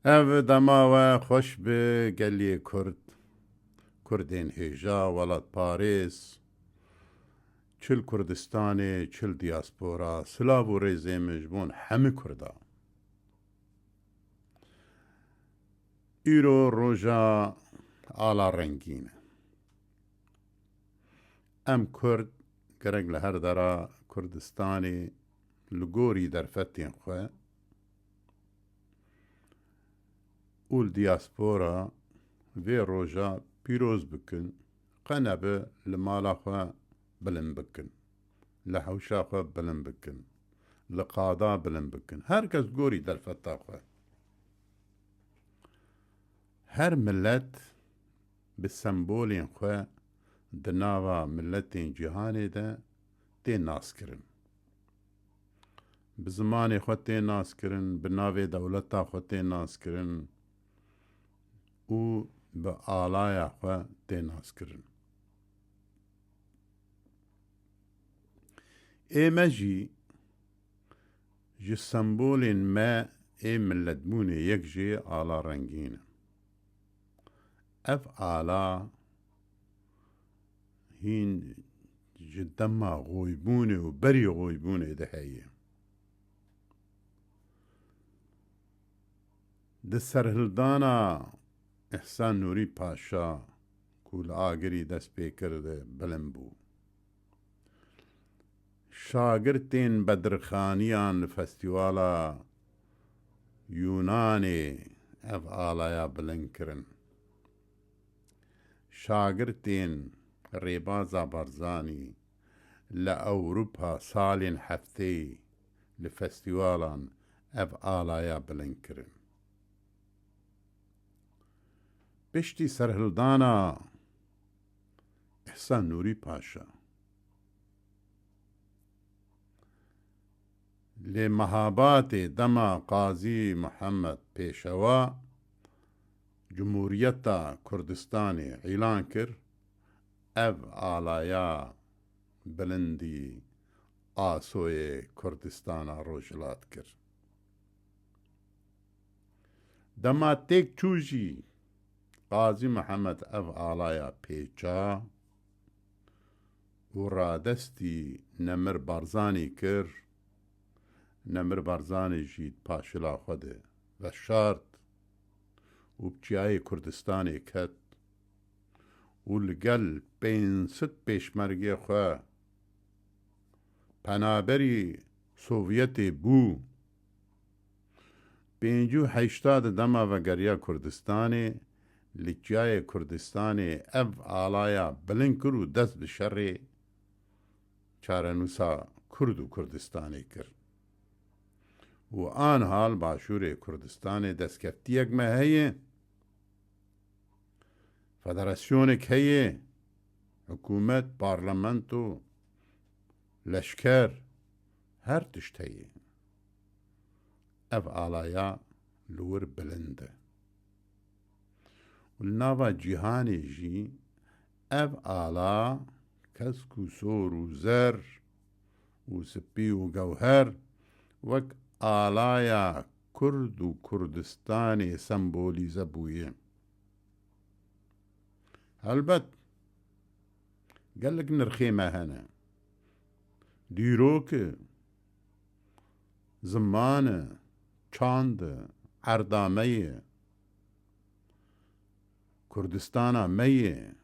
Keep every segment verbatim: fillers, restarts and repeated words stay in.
Ev dema we xweş bi geliyê Kurd, Kurdên hêja, welatparêz, çi li Kurdistanê, çi li diaspora, silav û rêzê min ji bon hemî Kurda. Îro roja ala rengîn e. Em Kurd gerek li her dera Kurdistanê li gorî derfetên xwe û li diaspora vê roja pîroz bikin, qe nebe li mala xwe bilind bikin, li hewşa xwe bilind bikin, li qada bilind bikin. Her kes gorî derfeta xwe. Her milet bi sembolên xwe di nava miletên cîhanê de tê naskirin. Bi zimanê xwe tê naskirin, bi navê dewleta xwe tê naskirin û bi alaya xwe tê naskirin. Ê me jî ji sembolên me ê miletbûnê yek jê ala rengîn e. Ev ala hîn ji dema xwîbûnê û berî xwîbûnê de heye. Di serhildana Îhsan Nûrî Paşa ku li Agirî dest pê kir de bilind bû. Şagirtên Bedirxaniyan li Festîvala Yûnanê ev alaya bilind kirin. Şagirtên Rêbaza Barzanî li Ewropa salên hefteyî li festîvalan ev alaya bilind kirin. Piştî serhildana Îhsan Nûrî Paşa, lê Mehabatê dema Qazî Mihemed Pêşewa Cumhuriyeta Kurdistanê îlan kir, ev alaya bilindî asoyê Kurdistana Rojhilat kir. Dema têk çû jî Qazî Mihemed ev alaya pêça û radestî Nemir Barzanî kir. Nemir Barzanî jî di paşila xwe de veşart û bi çiyayê Kurdistanê ket û li gel pênc sed pêşmergê xwe penaberî Sovyetê bû. Pêncî û heşta di dema vegeriya Kurdistanê, li çiyayê Kurdistanê ev alaya bilind kir û dest bi şerê çarenûsa Kurd û Kurdistanê kir. Û anha li Başûrê Kurdistanê destkeftiyek me heye. Federasyonek heye, hikûmet, parlamento, leşker, her tişt heye. Ev alaya li wir bilind e. Û li nava cîhanê jî ev ala kesk û sor û zer û spî û gewher wek alaya Kurd û Kurdistanê sembolîze bûye. Helbet, gelek nirxê me hene. Dîrok e, ziman e, çand e, erda me ye, Kurdistana me ye.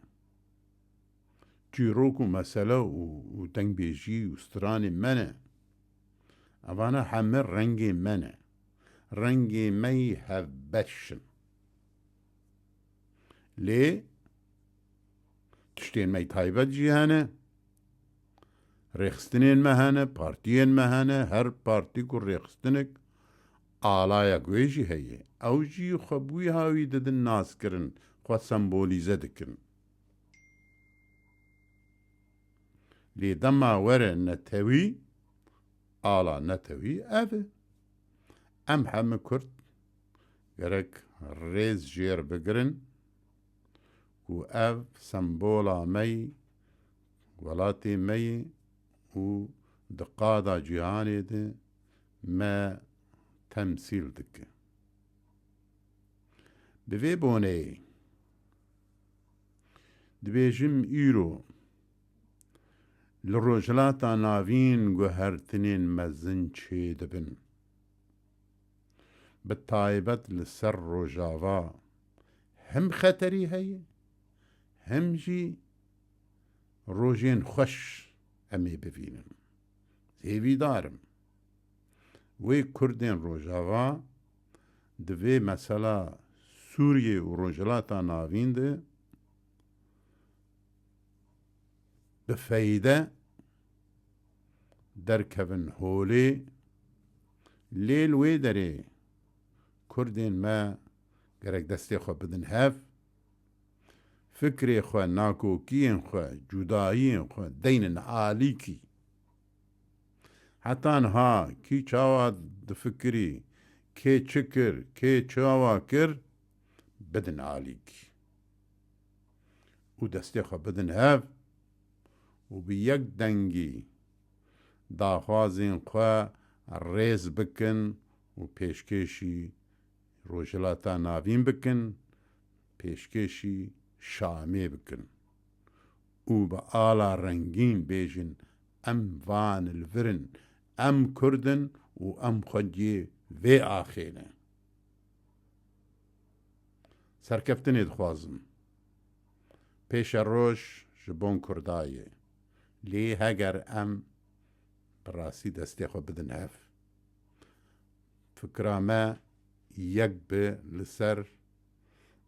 Çîrok û mesele û, û dengbêjî û stranê me ne. Evana heme rengê me ne. Rengê me yî hevbeş in. Lê tiştên me yî taybet jî hene. Rêxistinên me hene, partiyên me hene, her partî ku rêxistinek, alayek wê jî heye. Ew jî xwe bi wî hawî didin naskirin, xwe sembolîze dikin. Lê dema were netewî, ala netewî ev e. Em heme Kurd gerek rêz jêr bigirin ku ev sembola me yî, welatê me yî û di qada cîhanê de me temsîl dike. Bi vê boneyê dibêjim îro li Rojhilata Navîn guhertinên mezin çêdibin. Bi taybet li ser Rojava hem xeterî heye, hem jî rojên xweş em ê bivînin. Hêvîdar im wê Kurdên Rojava di vê mesela Sûriyê û Rojhilata Navîn de bi feyde derkevin holê. Lê li wê derê Kurdên me gerek destê xwe bidin hev, fikrê xwe, nakokiyên xwe, cudayiyên xwe deynin alîkî. Heta niha kî çawa difikirî, kê çi kir, kê çawa kir, bidin alîkî. Û destê xwe bidin hev û bi yek dengî daxwazên xwe rêz bikin û pêşkêşî Rojhilata Navîn bikin, pêşkêşî Şamê bikin û bi ala rengîn bêjin, em van li vir in, em Kurd in û em xwediyê vê axê ne. Serkeftinê dixwazim. Pêşeroj ji bon Kurda ye. Lê heger em bi rastî destê xwe bidin hev, fikra me yek bi li ser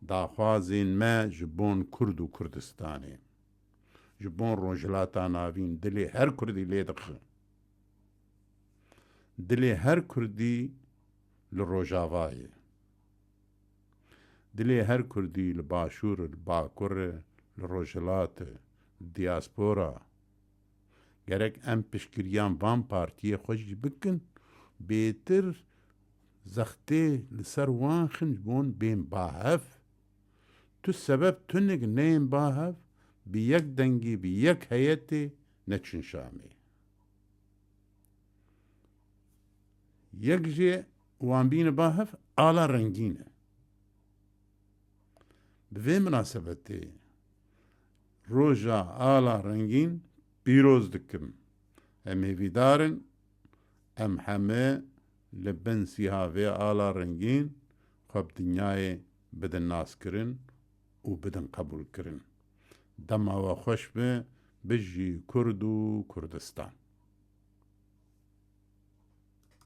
daxwazên me ji bon Kurd û Kurdistanê, ji bon Rojhilata Navîn, dilê her Kurdî lê dixe. Dilê her Kurdî li Rojava ye. Dilê her Kurdî li Başûr, li Bakur, li Rojhilat, li diaspora. Gerek em piştgiriyan van partiyê xwe jî bikin, bêtir zextê li ser wan xin, ji bon bên ba hev. Tu sebeb tunik neyên ba hev, bi yek dengî, bi yek heyetê neçin Şamê. Yek jê wan bîne ba hev, ala rengîn e. Bi vê minasebetê roja ala rengîn pîroz dikim. Em hêvîdar in, em heme li bin sîha vê ala rengîn xwe bi dinyayê bidin naskirin û bidin qebûlkirin. Dema we xweş be, bijî Kurd û Kurdistan.